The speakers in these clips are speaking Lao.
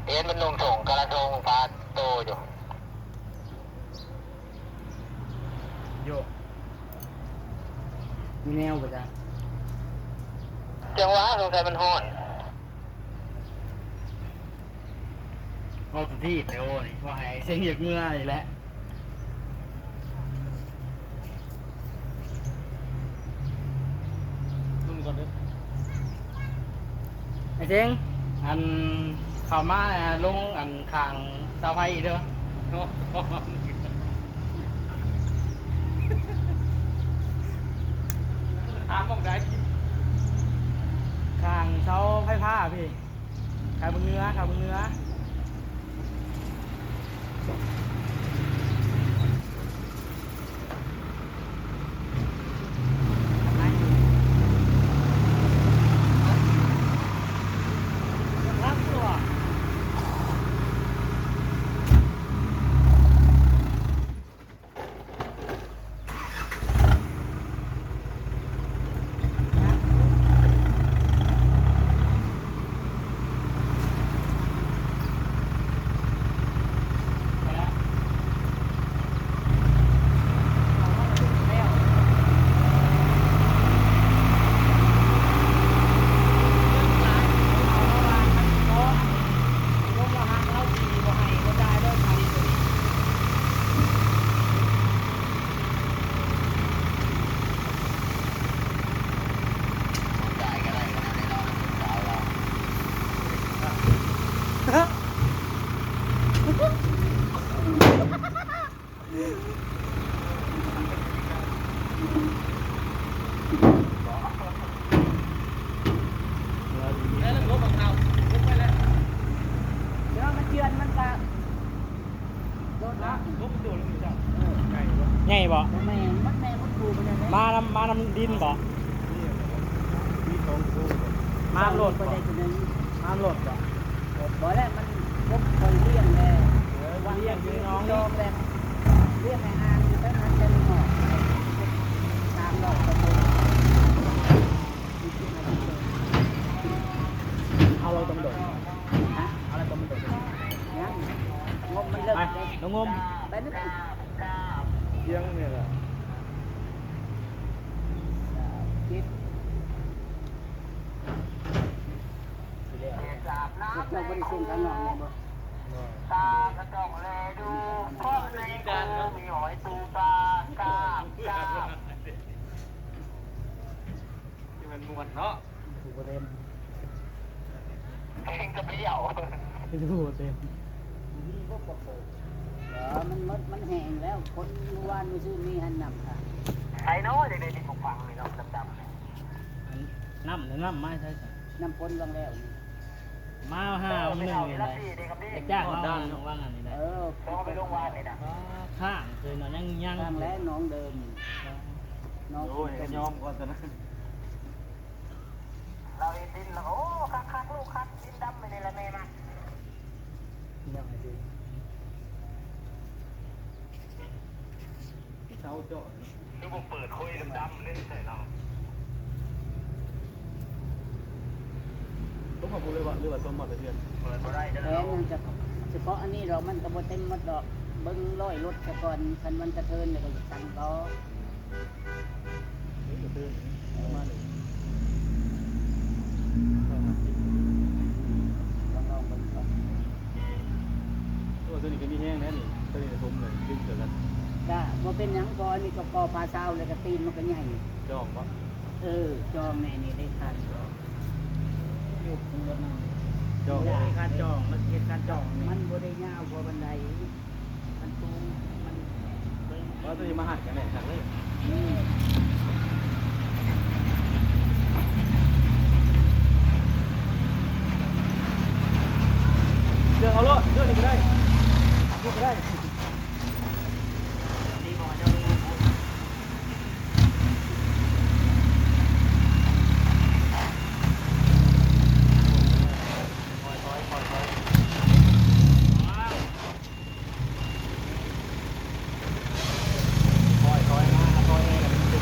ເຫັນມັນນຸ່ງຖົງກະລະທົງປາໂຕຢູ່. ໂຍ ມີແນວບໍ່ຈະ? ຈັ່ງຫວະ ສົງໄສມັນຮ້ອນ. ເວົ້າຕົວທີ່ໄປໂອ້ນີ້ ວ່າໃຫ້ເສັງຢາກເມືອນີ້ແຫຼະ. ເບິ່ງກ່ອນເດີ ໄອ້ເສັງ ອັນ ເຂົ້າມາລົງ ອັນ ຂ້າງເສົາໄຟອີກເດີ. ຖາມໝ່ອງໃດ? ຂ້າງເສົາໄຟຟ້າພີ້. ຂ້າງເບື້ອງເໜືອ ຂ້າງເບື້ອງເໜືອ. ເວລາມັນເຈື່ອນມັນກະໂດດເນາະ. ໃຫຍ່ບໍ່? ບໍ່ແມ່ນ ມັນແມ່ນມັນປູກໄປແລ້ວເດ້. ມານຳ ມານຳດິນບໍ່? ມານຳໂລດບໍ່? ມານຳໂລດບໍ່? ບໍ່ແລ້ວ ມັນປົກຄອຍລ້ຽງແລ້ວ ເອີ ວ່າລ້ຽງຢູ່ໃນໜອງນີ້ ດອກແລ້ວ ລ້ຽງໃຫ້ຫ່າງຢູ່ໄປ ມັນຈະໄດ້ງອກ ສາມດອກກະໂຕ. ເອົາລະບໍ່ມັນໂດດ ຮະ ເອົາລະບໍ່ມັນໂດດ ຍັງ ງົມມັນເລິກເດ້ ໄປ ລະງົມ ໄປນີ້ ທຽງນີ້ລະ ເຈັດ ເຈົ້າບໍ່ໄດ້ສົ່ງທາງນອກແມ່ນບໍ່? ຕາກະຕ້ອງແລດູ ເພາະໃນກູມີຫອຍຕູປາ ກາບ ກາບ ທີ່ມັນມ່ວນເນາະ. ເພງກະປ່ຽວ ເພງກະປ່ຽວ ເອີ ມັນໝົດ ມັນແຫ້ງແລ້ວ ຄົນມື້ວານມື້ຊືນນີ້ຫັ້ນນຳ ໃສເນາະ ຢາກໄດ້ດິນໝາກຝັງນີ້ເນາະ ດຳໆ ອັນ ນ້ຳ ນ້ຳມາໃສ? ນ້ຳຝົນຫວ່າງແລ້ວນີ້ ມາຫາມື້ໜຶ່ງນີ້ແຫຼະ ໄປເອົາເດ້ ໄປຈ້າງເອົາຫວ່າງອັນນີ້ແຫຼະ ເອີ ເອົາໄປລົງວານນີ້ນະ ຄ້າງຄືນະ ຍັງ ຍັງ ຄ້າງແລ້ວໜອງເດີມນີ້ ໂອ້ຍ ຍອມກ່ອນຊັ້ນນະ. ລາວເຮັດດິນລະ ໂອ້ ຄັກໆ ລູກຄັກ ດິນດຳໄປນີ້ລະແມ່ມາ ຍັງໃຫ້ດີ ເສົາເຈາະ ຄືບໍ່ເປີດຄຸຍດຳໆ ເລີຍໃສ່ລາວ ຕົກມາພຸ້ນເລີຍບໍ່ ຫຼືວ່າຕົກມາແຕ່ເຮືອນ? ເປີດບໍ່ໄດ້ເດີ ແມ່ນ ຍັງຈະ ສະເພາະອັນນີ້ດອກ ມັນກະບໍ່ເຕັມໝົດດອກ ເບິ່ງລ້ອຍລົດສາກ່ອນ ຄັນມັນກະເທີນແລ້ວກະສັ່ງຕໍ່. ເອີ ກະຕື່ນປະມານນີ້ ຮ້ອຍຫ້າສິບ ລອງ ລອງເບິ່ງກ່ອນ ໂອ້ ໂຕນີ້ກະມີແຮງແດ່ນີ້ ໂຕນີ້ກະສົມເລີຍ ດຶງເກີນກັນ ກະບໍ່ເປັນຫຍັງ ເພາະອັນນີ້ກະກໍພາຊາວ ແລ້ວກະຕີນມັນກະໃຫຍ່ ຈອງບໍ່? ເອີ ຈອງແນ່ນີ້ໄດ້ຄັນ ຈອງ ໂອ້ ມີຄັນຈອງ ມັນເຮັດຄັນຈອງ ມັນບໍ່ໄດ້ຍາວພໍປານໃດ. ມັນສູງ ມັນເບິ່ງ ວ່າໂຕນີ້ມາຫັກກັນແນ່ຄັກເລີຍ ອືມ ເລືອກເອົາໂລດ ເລືອກນີ້ກະໄດ້ ເລືອກກະໄດ້. ຄ່ອຍໆມາ ຄ່ອຍແນ່ ມັນຈະ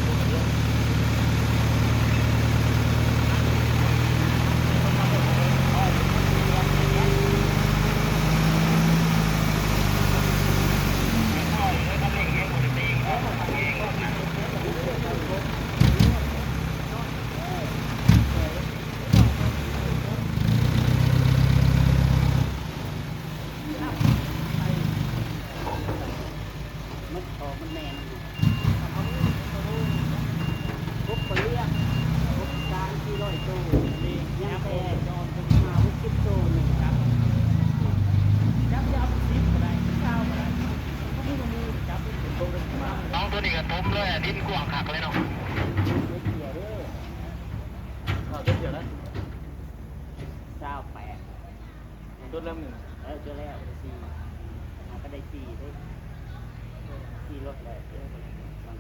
ຈົດແລ້ວນີ້ນະ? ເອີ ຈົດແລ້ວ ໄດ້ສີ່ ຫາກໍໄດ້ສີ່ເດ້ ສີ່ລົດແລ້ວ ເອີ ມັນ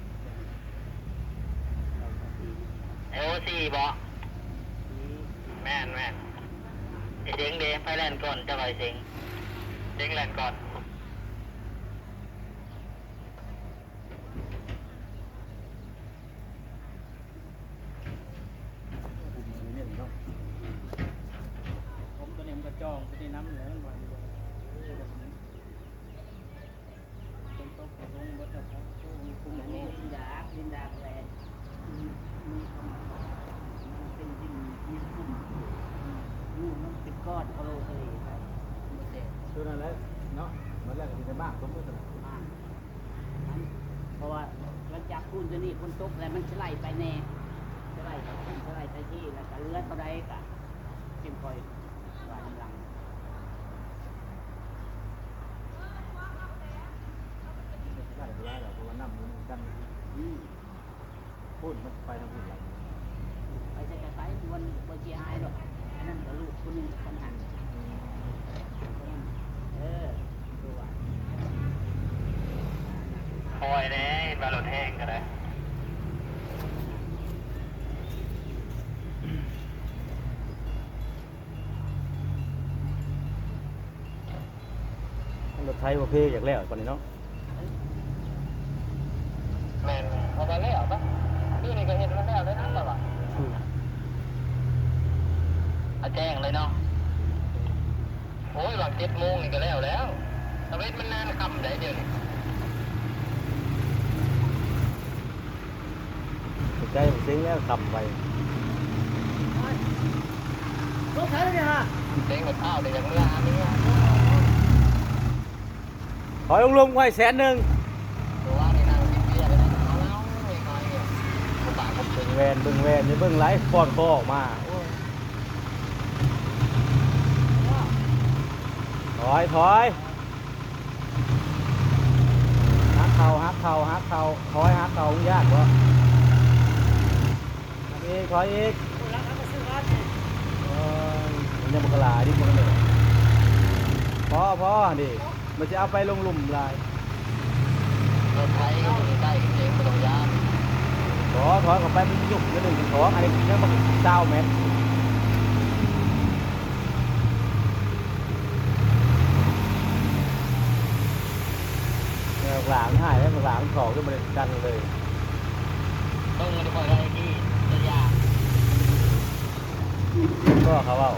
ໂອ້ ສີ່ບໍ? ສີ່ ແມ່ນໆ ເສັງເດ້ ໃຜແລ່ນກ່ອນ ເຈົ້າໃຜເສັງ ເສັງແລ່ນກ່ອນ. ຜົມຕົວນີ້ມັນກໍຈອງຕົວນີ້ນຳແລ້ວ ມັນວ່າຢູ່ ຝົນຕົກກໍລົງເບິດແລ້ວ ໂອ້ ຄຸມ ອັນນີ້ ດິນດາກ ດິນດາກແຫຼະ ມີ ມີຄຳ ມັນເປັນດິນ ດິນຂຸ້ມ ອືມ ຢູ່ ມັນເປັນກ້ອນ ກະໂຫຼທະເລໄປ ບໍ່ແຕກ ຕົວນັ້ນແຫຼະເນາະ ບັດແລ້ວກໍຊິໄດ້ມາກຕົວມື້ນັ້ນ ມາກ. ເພາະວ່າຫຼັງຈາກປູນຕົວນີ້ຝົນຕົກແລ້ວ ມັນຊິໄຫຼໄປແນ່ ຊິໄຫຼໄປພຸ້ນ ຊິໄຫຼໄປພີ້ ແລ້ວກະເຫຼືອເທົ່າໃດກະ ຈຶ່ງຄ່ອຍວ່ານຳຫຼັງ ໄຫຼບໍ່ໄດ້ດອກ ເພາະວ່ານ້ຳມັນກັນ ອືມ. ພຸ້ນ ມັນໄປທາງພຸ້ນລະ ໄປໃສກໍໄປ ມັນບໍ່ເສຍຫາຍດອກ ອັນນັ້ນກໍລູກຜູ້ໜຶ່ງກັບຄັນຫັນ ເອີ ຄືວ່າ ຄ່ອຍແດ່ ເຫັນວ່າລົດແຮງກໍໄດ້. ລົດໄຖບໍ່ເພ ຢາກແລ້ວປານນີ້ເນາະ ແມ່ນ ເອົາໄປແລ້ວປະ ຄືນີ້ກໍເຮັດມັນແລ້ວແລ້ວນະ ແຕ່ວ່າ ອືມ ອາ ແຈ້ງເລີຍເນາະ ໂອ້ຍ ວ່າເຈັດໂມງນີ້ກໍແລ້ວແລ້ວ ຕາເວັນມັນນານຄ່ຳໃດດຽວນີ້. ໃຈເສັງແລ້ວ ຄ່ຳໄວ ລົງໃສແລ້ວນີ້ຮະ ເສັງບັດອ້າວ ໄດ້ຢາກເມືອຫາເມຍ ຖອຍລົງໆ ໄວ້ແສນໜຶ່ງ ເບິ່ງແວ່ນ ເບິ່ງແວ່ນ ຢ່າເບິ່ງຫຼາຍ ປ້ອນຄໍອອກມາ ໂອ້ຍ ຖອຍ ຖອຍ. ຫັກເຂົ່າ ຫັກເຂົ່າ ຫັກເຂົ່າ ຖອຍ ຫັກເຂົ່າ ມັນຍາກບໍ່? ຫັກອີກ ຖອຍອີກ ໂອ້ຍ ມັນຍັງບໍ່ກະຫຼາຍດິ ບໍ່ກະແໜ້ ພໍ ພໍຫັ້ນເດ ມັນຊິເອົາໄປລົງລຸ່ມຫຼາຍ ລົດໄຖກໍບໍ່ໄດ້ໃກ້ເອງ ບໍ່ຕ້ອງຢ້ານ ບໍ່ ຖອຍເຂົ້າໄປ ມັນຍຸບໜ້ອຍໜຶ່ງ ຖອຍ ອັນນີ້ຍັງບໍ່ຊາວແມັດ. ບັກຫຼາມັນຫາຍແລ້ວ ບັກຫຼາມັນຖອກ ບໍ່ໄດ້ກັນເລີຍ ເບິ່ງມັນຈະຄ່ອຍໄດ້ທີ່ຕົວຢ່າງ ກໍເຂົາເວົ້າ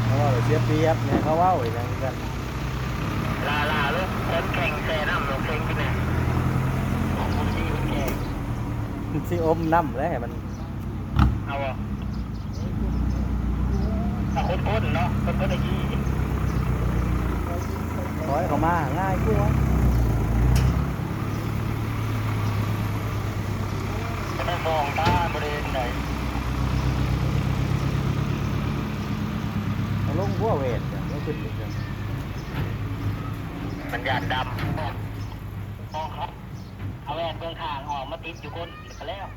ເຂົາເວົ້າເສຍປຽບແດ່ ເຂົາເວົ້າອີ່ຫຍັງຄືກັນ ຫຼ້າໆ ເລີຍ ຄົນແຂ່ງແຊ່ນ້ຳລົງເສັງກິນແດ່ ຂອງຄົນທີ່ຄົນແກ່ ມັນຊິອົມນ້ຳແລ້ວໃຫ້ມັນ ເອົາບໍ່? ຖ້າຄົນໆເນາະ ຄົນໆໄດ້ຂີ້ ຖອຍເຂົ້າມາງ່າຍກວ່າ ແຕ່ສອງຕາບໍ່ໄດ້ເຫັນໃດ ເອົາລົງຫົວແຫວນ ເອົາຂຶ້ນ ມັນຢ້ານດຳ ເອົາແຫວນເບິ່ງຂ້າງອອກມາຕິດຢູ່ກົ້ນ ກໍແລ້ວ.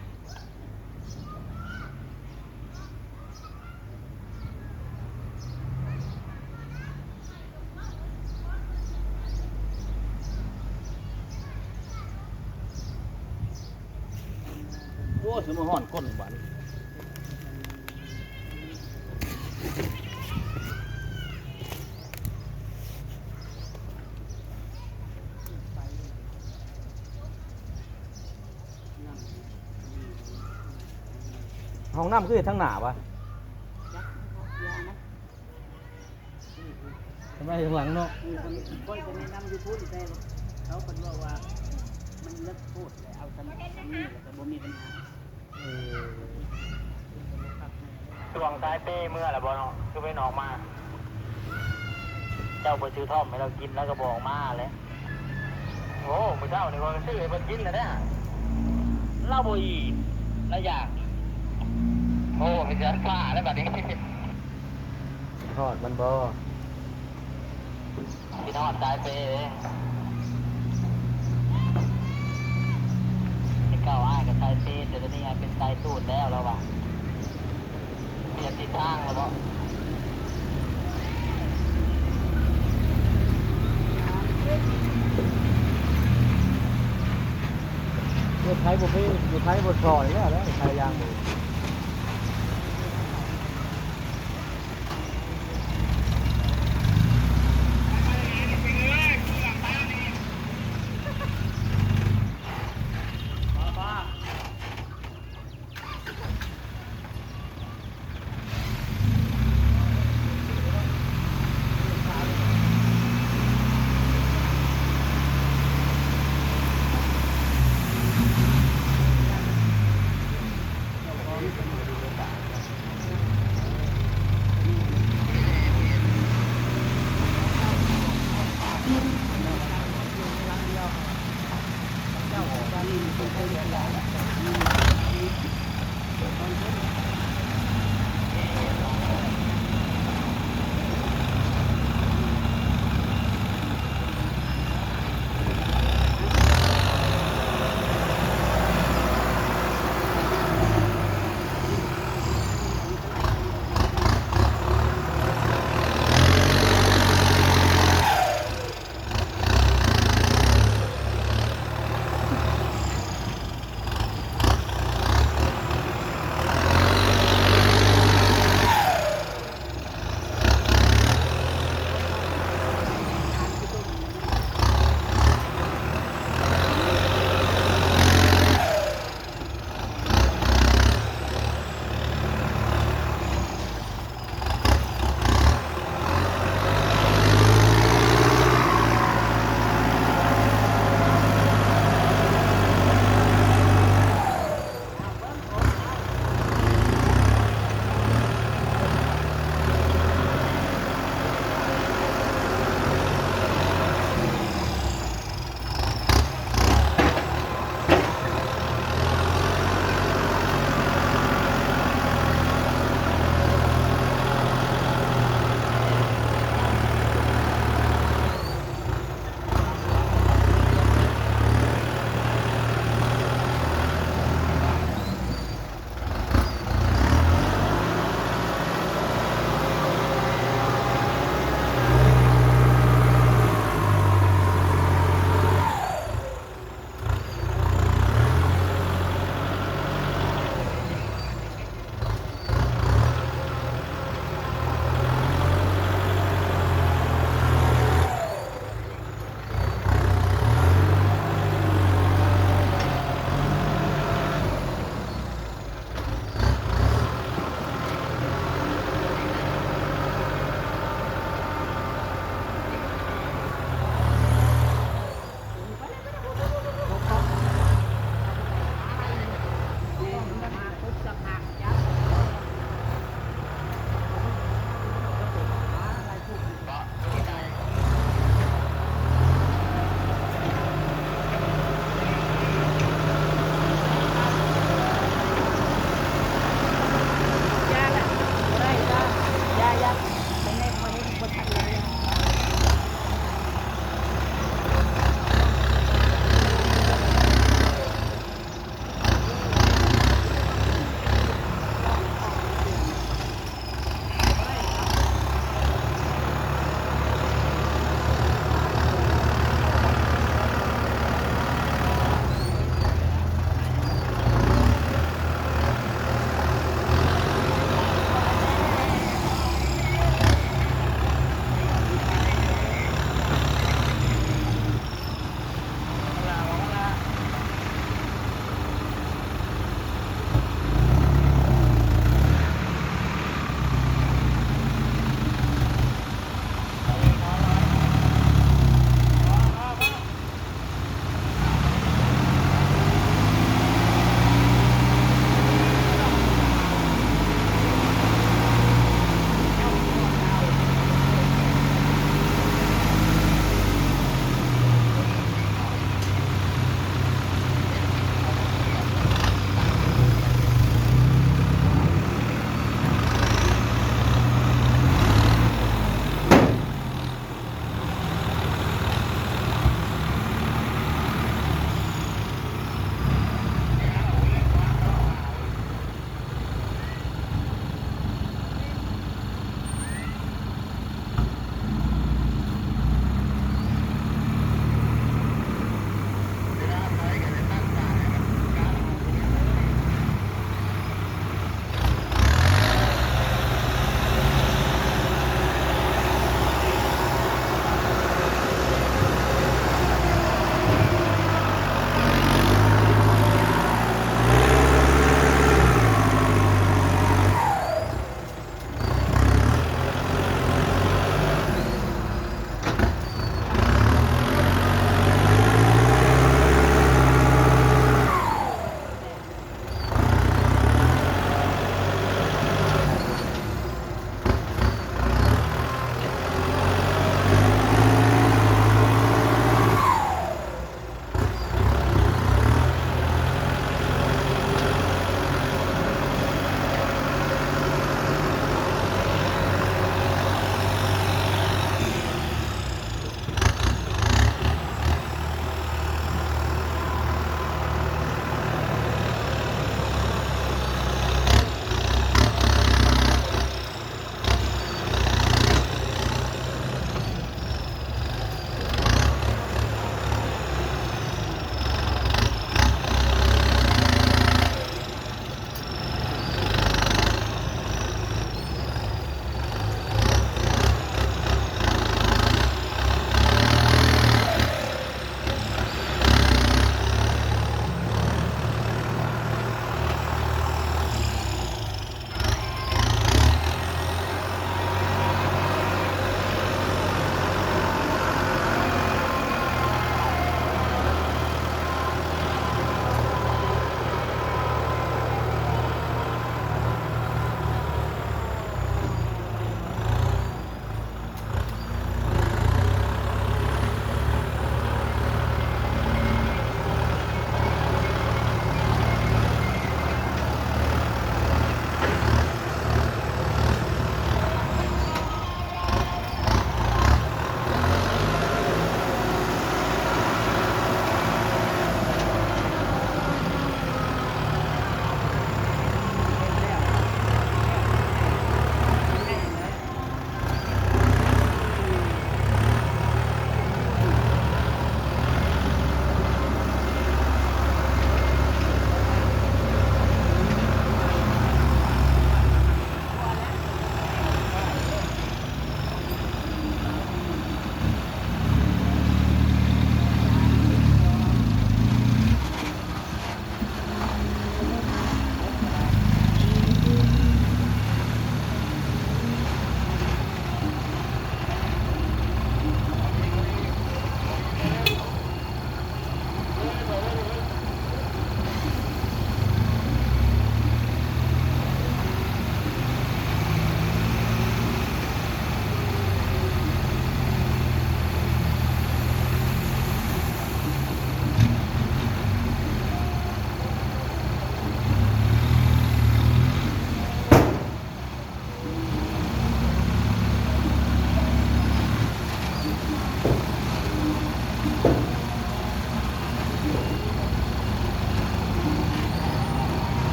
ໂອ້ຍ ຊິມາຮ້ອນກົ້ນບາດນີ້. ຫ້ອງນ້ຳຄືເຮັດທາງໜ້າວະ? ທຳໄມທາງຫຼັງເນາະ? ເອີ ຂ້ອຍກໍແນະນຳຢູ່ພຸ້ນ ແຕ່ເຂົາເພິ່ນເວົ້າວ່າມັນເລິກໂພດ ແລ້ວເອົາສ່ຳ ສ່ຳນີ້ແລ້ວກໍບໍ່ມີບັນຫາ. ເອີ ຊ່ວງສາຍເປເມືອແລ້ວບໍ່ເນາະ? ຄືເພິ່ນອອກມາ ເຈົ້າບໍ່ຊື້ທ້ອມໃຫ້ລາວກິນ ລາວກໍບໍ່ອອກມາແຫຼະ. ໂອ້ ມື້ເຊົ້ານີ້ຂ້ອຍກໍຊື້ໃຫ້ເພິ່ນກິນແລ້ວເດ້ ລາວບໍ່ອີ່ມ ລາວຢາກ. ໂອ້ ມີແສນຟ້າແລ້ວບັດນີ້ ຮອດມັນບໍ່? ຄິດຮອດສາຍເປເດ້. ແຕ່ເກົ່າອ້າຍກໍສາຍເປ ແຕ່ດຽວນີ້ອ້າຍເປັນສາຍຕູດແລ້ວ ລາວວ່າ. ປ່ຽນທິດທາງແລ້ວບໍ່? ລົດໄຖບໍ່ເພ ລົດໄຖບໍ່ຊ່ອຍແລ້ວ ແລ້ວໄຖຢາງບໍ່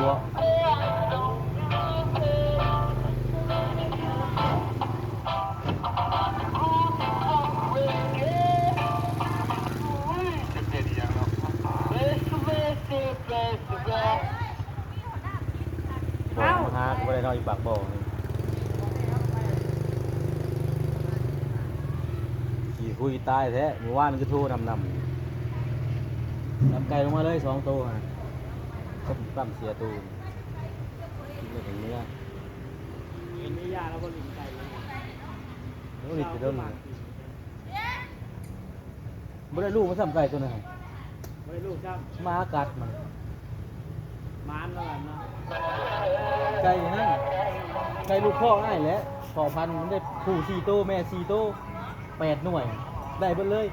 ດອກມະຫາກໍບໍ່ໄດ້ເນາະ ຢູ່ປາກບໍ່ນີ້ ຂີ້ຄຸຍຕາຍແທ້. ມື້ວານຄືໂທນຳນຳ ນຳໄກ່ລົງມາເລີຍສອງໂຕຫັ້ນ ຕົ້ມຕຳເສຍຕູ ກິນແລ້ວກໍເມືອ. ເຫັນມີຢາແລ້ວບໍ່ ຫຼິ້ນໄກ່ຢູ່ນີ້ ໂອ້ ຫຼິ້ນໄປດົນ ບໍ່ໄດ້ລູກມາຊ້ຳໄກ່ໂຕນັ້ນ ບໍ່ໄດ້ລູກຊ້ຳ ໝາກັດມັນ ໝານແລ້ວກັນເນາະ. ໄກ່ນັ້ນ ໄກ່ລູກພໍ່ອ້າຍແຫຼະ ພໍ່ພັນມັນໄດ້ຜູ້ສີ່ໂຕ ແມ່ສີ່ໂຕ ແປດໜ່ວຍ ໄດ້ເບິດເລີຍ.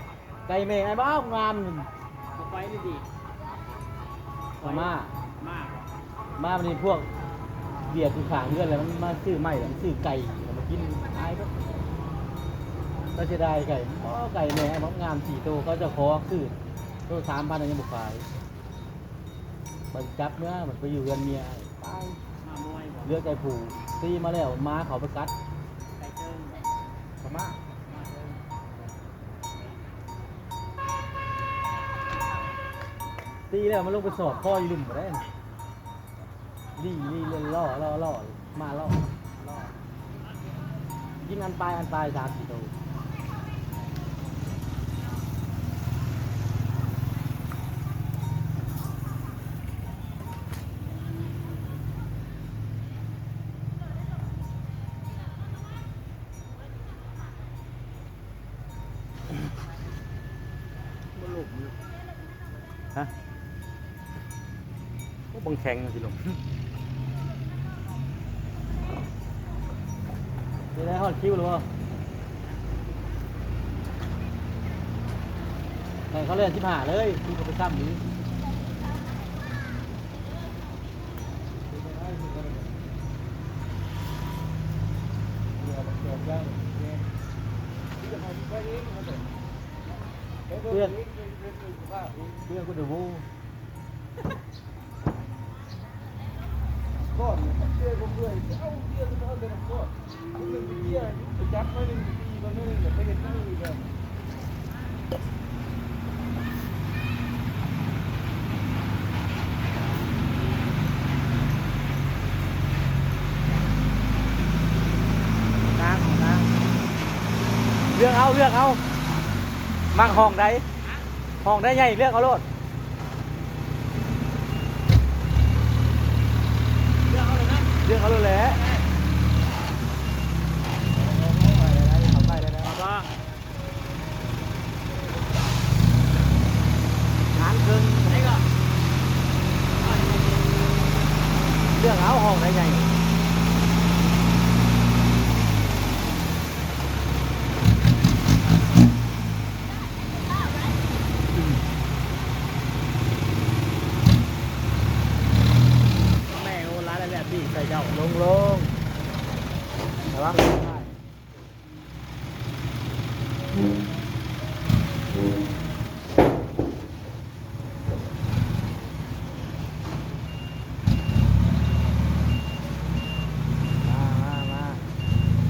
ໄກ່ແມ່ອ້າຍ ວ້າວ ງາມໜຶ່ງ ເອົາໄປນີ້ຕິ ເອົາມາ ມາ ມາບັດນີ້ພວກວຽກຢູ່ຂ້າງເຮືອນແລ້ວ ມັນມາຊື້ໄມ້ ແລ້ວມັນຊື້ໄກ່ ແລ້ວມາກິນ ອາຍເບິດ. ກໍເສຍດາຍໄກ່ ໂອ້ ໄກ່ແມ່ອ້າຍ ງາມສີ່ໂຕ ເຂົາເຈົ້າຂໍຊື້ໂຕສາມພັນ ຍັງບໍ່ຂາຍ. ບັດຈັບເມືອ ມັນໄປຢູ່ເຮືອນເມຍ ຕາຍ ເຫຼືອໄກ່ຜູ້ ຕີມາແລ້ວ ໝາເຂົ້າໄປກັດ ໄກ່ເຕີງ ພະມ້າ ໝາເຕີງ. ຕີແລ້ວມັນລົງໄປສອດຄໍຢູ່ລຸ່ມບໍ່ໄດ້ ລີ່ລີ່ ລໍ້ລໍ້ ໝາລໍ້ ລໍ້ ຍິງອັນຕາຍ ອັນຕາຍສາມສີ່ໂຕ. ບໍ່ລົງຢູ່ ຮະ ໂອ້ ບັງແຂງມັນຊິລົງ. ໄດ້ຮອດຄິວແລ້ວບໍ່? ໃຫ້ເຂົາແລ່ນສິບຫ້າເລີຍ ຄືເຂົາໄປຊ້ຳນີ້. ເພື່ອນ ເພື່ອນ ເພື່ອນ ກ່ອນ ເພື່ອນ ເພື່ອນ ເອົາເບຍ ເອົາແຕ່ນ້ຳກ້ອນ ໜຶ່ງເບຍ ໄປຈັບມາໜຶ່ງ ຕີກ່ອນໜຶ່ງ ແລ້ວໄປເຮັດອັນອື່ນອີກແລ້ວ. ເລືອກເອົາ ເລືອກເອົາ ມັກຫ້ອງໃດ ຫ້ອງໃດໃຫຍ່ ເລືອກເອົາໂລດ. ເລືອກເອົາໂລດແຫຼະ ເຂົ້າໄປແລ້ວ ເຂົ້າໄປແລ້ວ ເອົາບໍ່ ຫານເຄິ່ງ ເລືອກເອົາຫ້ອງໃດໃຫຍ່. ແມ່ໂອ້ ຫຼາຍແລ້ວ ຕີໃສ່ເຈົ້າ ລົງໆ ລະວັງ. ມາ ມາ ມາ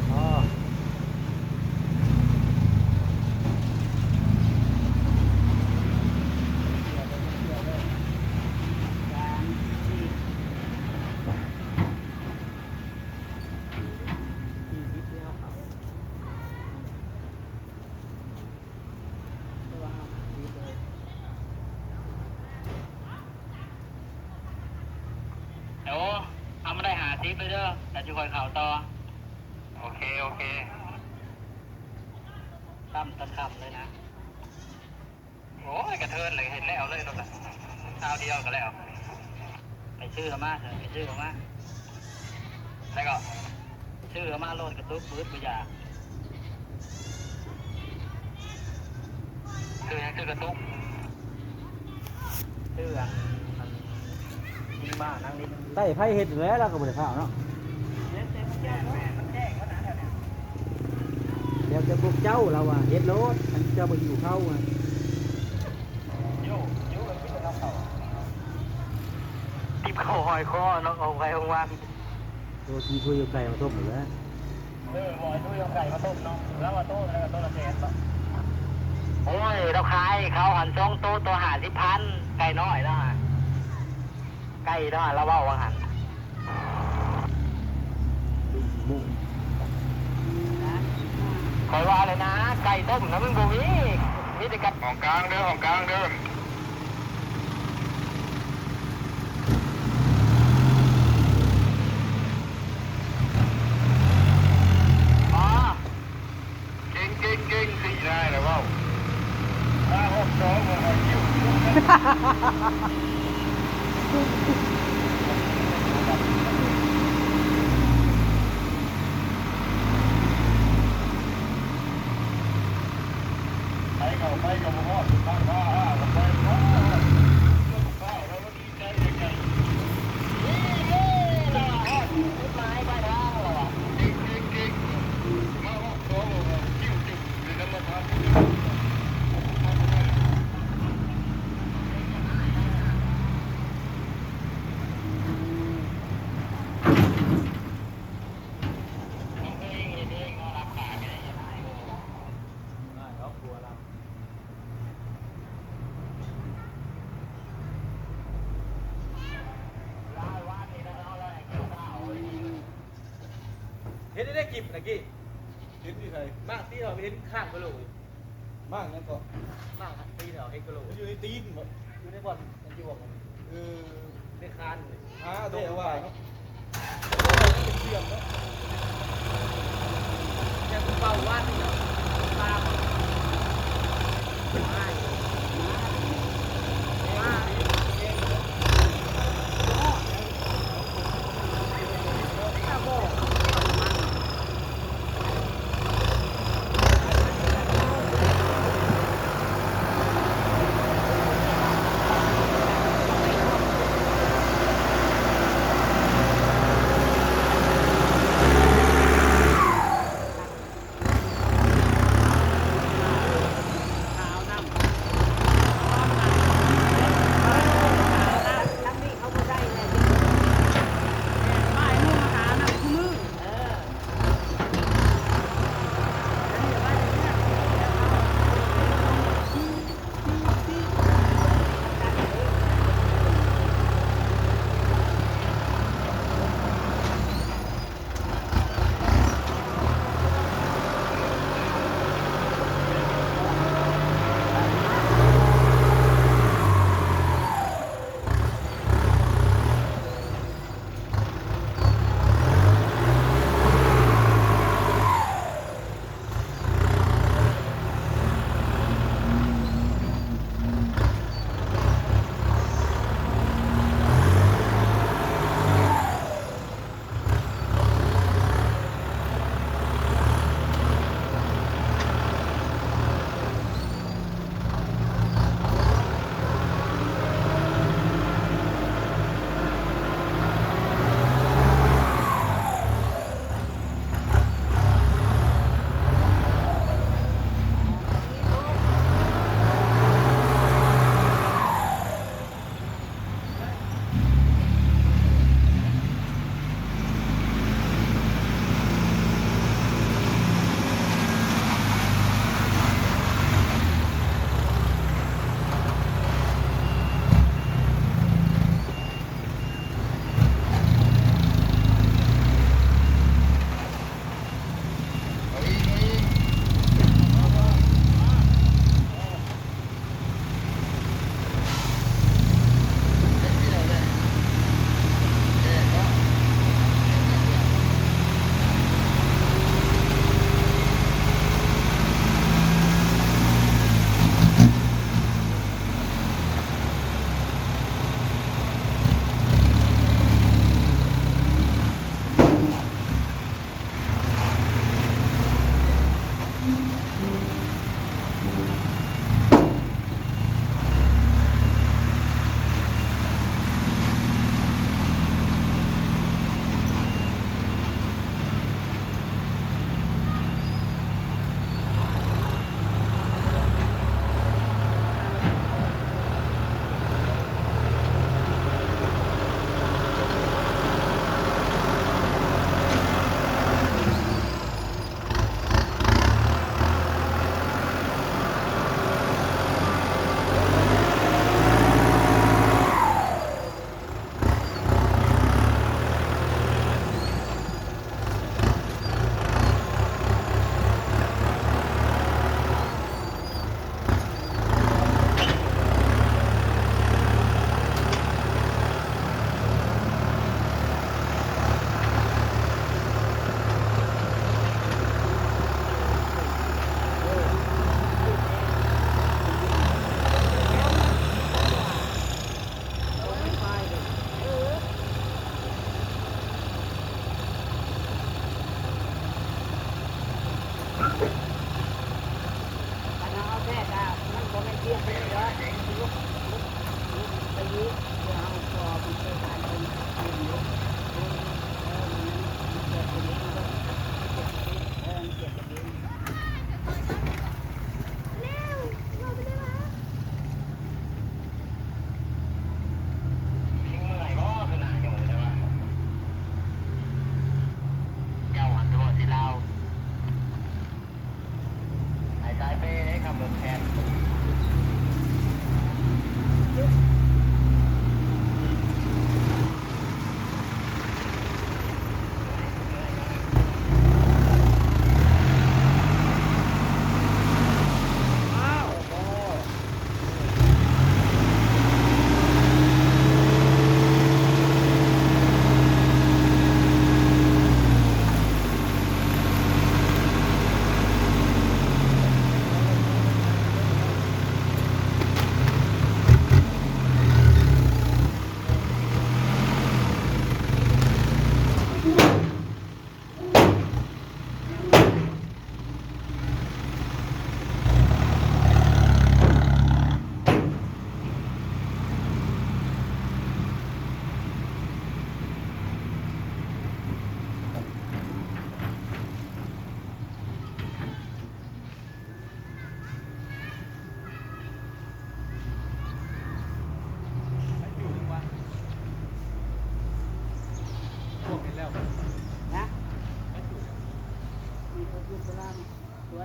ພໍ ໂອ້ ເອົາມາໄດ້ຫ້າສິບເລີຍເດີ ແລ້ວຊິຄ່ອຍເຂົ້າຕໍ່. ໂອເຄ ໂອເຄ ຊ້ຳຕະຄ່ຳເລີຍນະ. ໂອ້ຍ ກະເທີນເລີຍ ເຮັດແລ້ວເລີຍໂລດນະ ຄາວດຽວກະແລ້ວ. ໄປຊື້ເອົາມາ ໄປຊື້ເອົາມາ ແລ້ວກໍຊື້ເອົາມາໂລດ ກະຕຸກບຶດບໍ່ຢາກ. ຊື້ຫຍັງ? ຊື້ກະຕຸກ ຊື້ອັນ ອັນ ມີມານັ່ງຫຼິ້ນ. ໃຕ້ໃຜເຮັດແຫຼະ ລາວກໍບໍ່ໄດ້ພາວເນາະ. ແລ້ວແຕ່ພວກເຈົ້າ ລາວວ່າເຮັດໂລດ ຄັນເຈົ້າບໍ່ຫິວເຂົ້າ. ຕິບເ ໂອ້ ຫ້ອຍຄໍເນາະ ຂອງໃຜຂອງມັນ. ໂຕທີ່ຜູ້ຢູ່ໄກມາຕົ້ມແລ້ວ. ເອີ ບໍ່ໃຫ້ໂຕຢູ່ໄກມາຕົ້ມເນາະ ລາວວ່າໂຕເທົ່າໃດກໍໂຕລະແສນບໍ? ໂອ້ຍ ລາວຂາຍເຂົາຫັ້ນສອງໂຕ ໂຕຫ້າສິບພັນ ໄກ່ນ້ອຍລາວຫັ້ນ ໄກ່ລາວ ລາວເວົ້າວ່າຫັ້ນ. ຂ້ອຍວ່າແລ້ວນະ ໄກ່ຕົ້ມນະມັນບໍ່ມີ ມີແຕ່ໄກ່. ຫ້ອງກາງເດີ ຫ້ອງກາງເດີ. ເກັ່ງໆໆ ສີ່ນາຍນະເວົ້າ ມາຮອບສອງ ມາຮອດຄິວ ໄປກໍໄປກໍບໍ່ຮອດ ບ້ານວ່າ ອ້າ ກໍໄປບໍ່ຮອດ ເລື່ອງຂອງເຂົາ. ເຮັດໄດ້ຄລິບຕະກີ້ ເຫັນຢູ່ໃສ? ມາກຕີເຮົາເຫັນຂ້າງໄປໂລດ. ມາກຫຍັງເກາະ? ມາກຕີເຮົາເຫັນກະໂຫຼກ. ມັນຢູ່ໃນຕີນບໍ? ຢູ່ໃນບ່ອນ ເອີ ເດຄານ ຫາແທ້ວ່າເນາະ ເຊື່ອມເນາະ ແຕ່ຜູ້ເປົ່າວ່ານີ້ເນາະ ປາບໍ່ ຂາວນຳ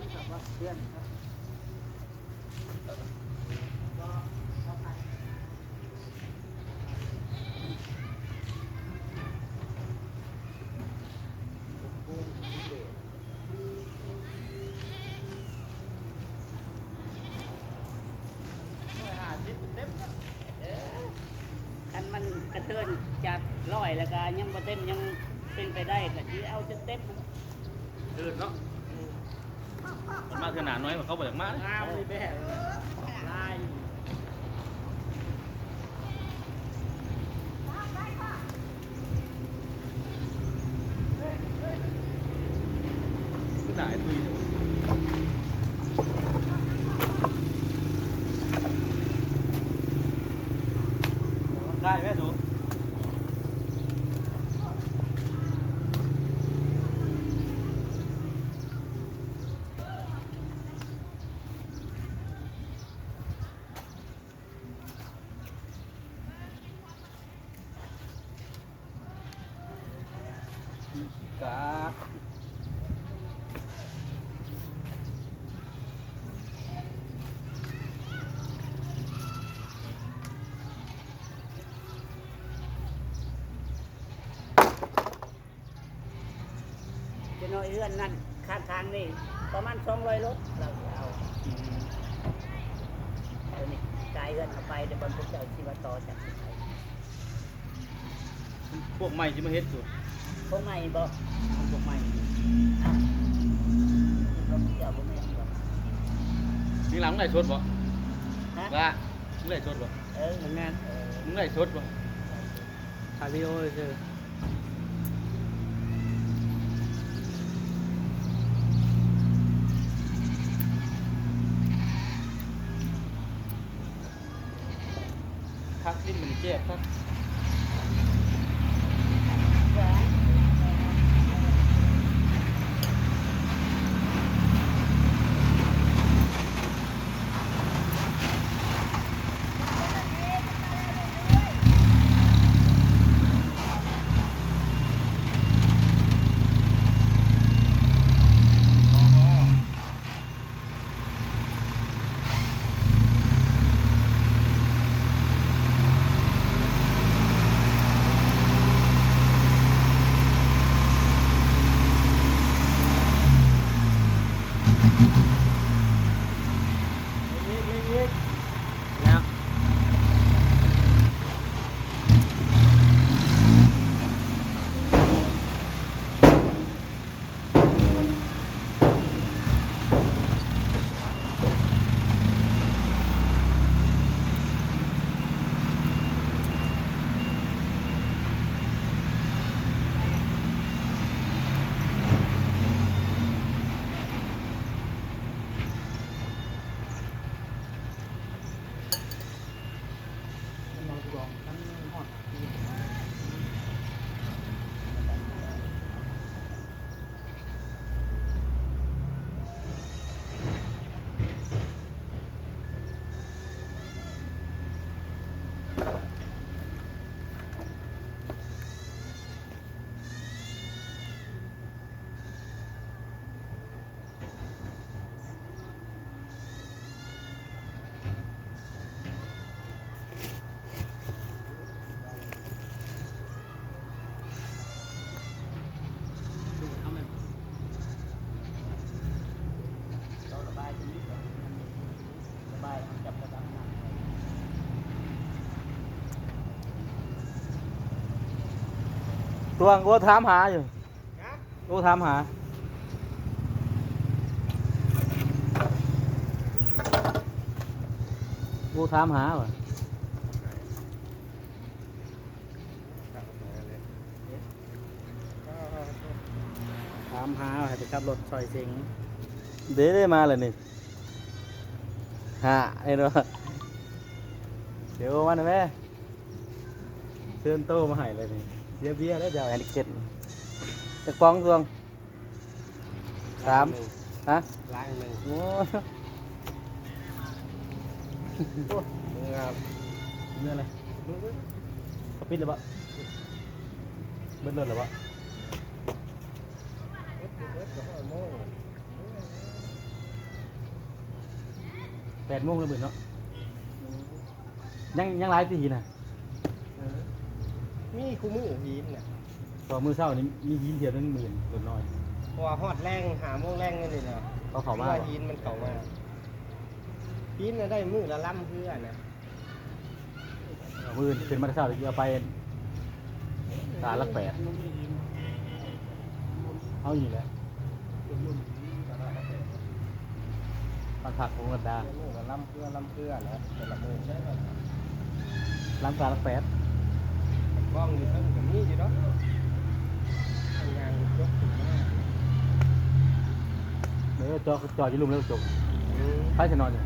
ຄັນມັນກະເທີນຈາກຮ້ອຍແລ້ວກະຍັງບໍ່ເຕັມ ຍັງເປັນໄປໄດ້ກະຊິເອົາຈົນເຕັມ. ເດີນເນາະ ມັນມາເທື່ອໜ້າໜ້ອຍ ເຂົາບໍ່ຢາກມາເດ້. ງາມນີ້ແບບຫຼາຍ ຄືໜ້າໄອ້ຕຸ້ຍ ໄດ້ແມ່ໂຕ. ຈະນ້ອຍເຮືອນນັ້ນ ຂ້າງທາງນີ້ປະມານສອງຮ້ອຍໂລ ລາວຊິເອົາ. ອືມ ໂຕນີ້ກາຍເຮືອນເຮົາໄປ ແຕ່ບ່ອນພວກເຈົ້າຊິວ່າຕໍ່ຈາກນີ້ໄປ ພວກໃໝ່ຊິມາເຮັດຢູ່. ພວກໃໝ່ບໍ່? ພວກໃໝ່. ເຈົ້າບໍ່ແມ່ນບໍ່? ນີ້ລະ ມຶງໄລຟ໌ສົດບໍ່? ຮະ? ລະ ມຶງໄລຟ໌ສົດບໍ່? ເອີ ແມ່ນ. ເອີ ມຶງໄລຟ໌ສົດບໍ່? ຖ່າຍວິດີໂອຊື່. ຄັກ ຊິ້ນມັນແຈບຄັກ. ຕວງ ໂອ້ ຖາມຫາຢູ່. ໂອ້ ຖາມຫາ ໂອ້ ຖາມຫາວ່າ ຖາມຫາວ່າໃຫ້ໄປຂັບລົດຊ່ອຍເສັງ ເດ້ ເດ້ ມາແລ້ວນີ້ ຫາ ເຫັນບໍ່ ເຊວມາແດ່ແມ່. ເຊີນໂຕມາໃຫ້ເລີຍນີ້ ເສຍເບຍແລ້ວເຈົ້າ ແອນເກັດ ຈັກປ໋ອງ ຊ່ວງ ສາມ ລ້າງໜຶ່ງ ຮະ ລ້າງໜຶ່ງ ໂອ້ ໂອ້ ງາມ ເມື່ອຍເລີຍ ເຂົາປິດແລ້ວບໍ່? ເບິດລົດແລ້ວບໍ່? ເບິດ ເບິດ ເບິດ ກໍຮອດໂມງ. ແປດໂມງລະໝື່ນເນາະ. ຍັງ ຍັງຫຼາຍຕິຫີນນະ? ເອີ ມີຄູ່ມື້ຫີນນະ. ເພາະມື້ເຊົ້ານີ້ມີຫີນເທື່ອໜຶ່ງໝື່ນ ສ່ວນນ້ອຍ. ເພາະວ່າຮອດແລງ ຫ້າໂມງແລງນີ້ແຫຼະ ເຂົາເຂົ້າມາ ຄືວ່າຫີນມັນເຂົ້າມາ. ຫີນນະໄດ້ມື້ລະລຳເຮືອນະ. ມື້ອື່ນຂຶ້ນມາແຕ່ເຊົ້າ ຊິເອົາໄປຕະຫຼາດຫຼັກແປດ ເຮົານີ້ແຫຼະ ບ້ານພັກຂອງລັດດາ. ມື້ລະລຳເຮືອ ລຳເຮືອນະ ແຕ່ລະມື້ໃຊ້ລຳຕະຫຼາດຫຼັກແປດ. ກ້ອງຢູ່ເທິງກໍມີຢູ່ດອກ ທາງຍ່າງຈົກຂຶ້ນມາ. ເອີ ຈອດ ຈອດຢູ່ລຸ່ມແລ້ວຈົກ. ອືມ ໃຜຊິນອນຢູ່?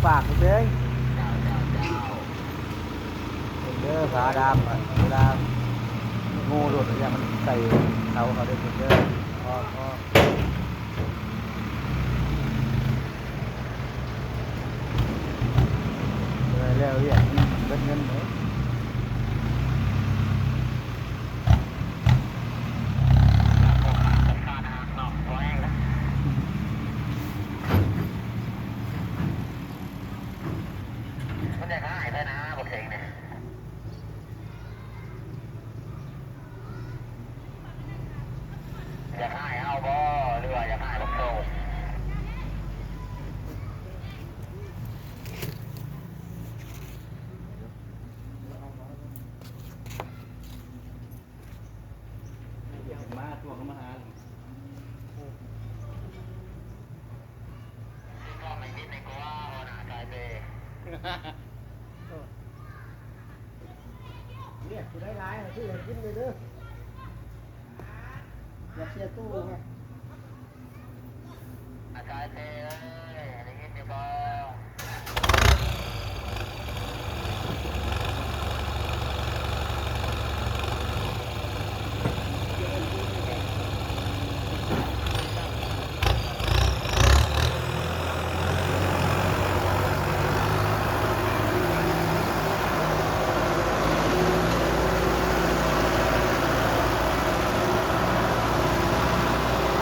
ຝາກເດີ ເດີ ຜ້າດາມ ເວລາໂງ່ລົດ ຢ່າມັນໃສ່ເສົາເຂົາເດີ ເດີ ພໍ ພໍ ແລ້ວວຽກເບິດເງິນເດີ. ມັນຢາກຮ້າຍແທ້ນະ ບັກເສັງນີ້ ຢາກຮ້າຍເຮົາບໍ່ ຫຼືວ່າຢາກຮ້າຍບັກໂຕ? ມາ ພວກເຮົາມາຫາ ເນຍ ຜູ້ໃດຫຼາຍ ໃຫ້ຊື້ໃຫ້ກິນເດີ ເດີ ຢ່າເສຍຕູ້ ອາຈານເຕ້ເອີຍ ໄດ້ຍິນຢູ່ບໍ່? ເ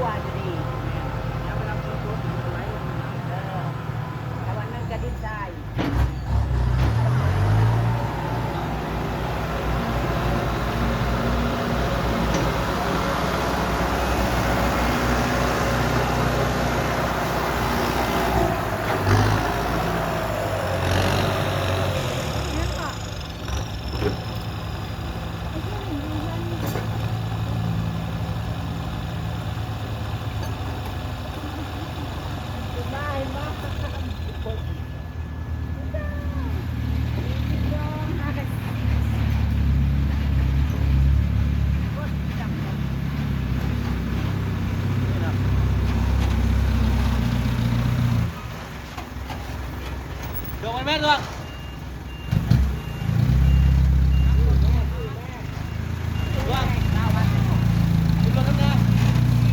ວ່າຢູ່ນີ້ ແລ້ວມັນເອົາເຄື່ອງປົດ ມັນໄຫຼລົງມາ ເອີ ແຕ່ວ່າມັນກະດິນຊາຍ.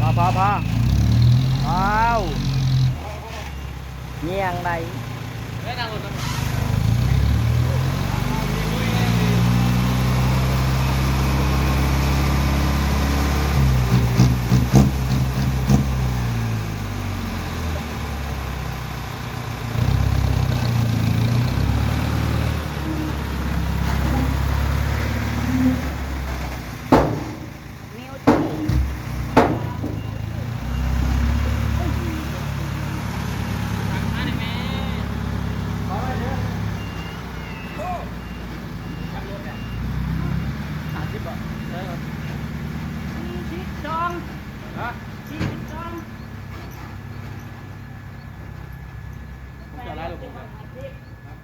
ພໍ ພໍ ພໍ ອ້າວ ຍ່ຽງໄດ. ຫ້າສິບບໍ່? ເອີ ສີ່ສິບສອງ ຮະ?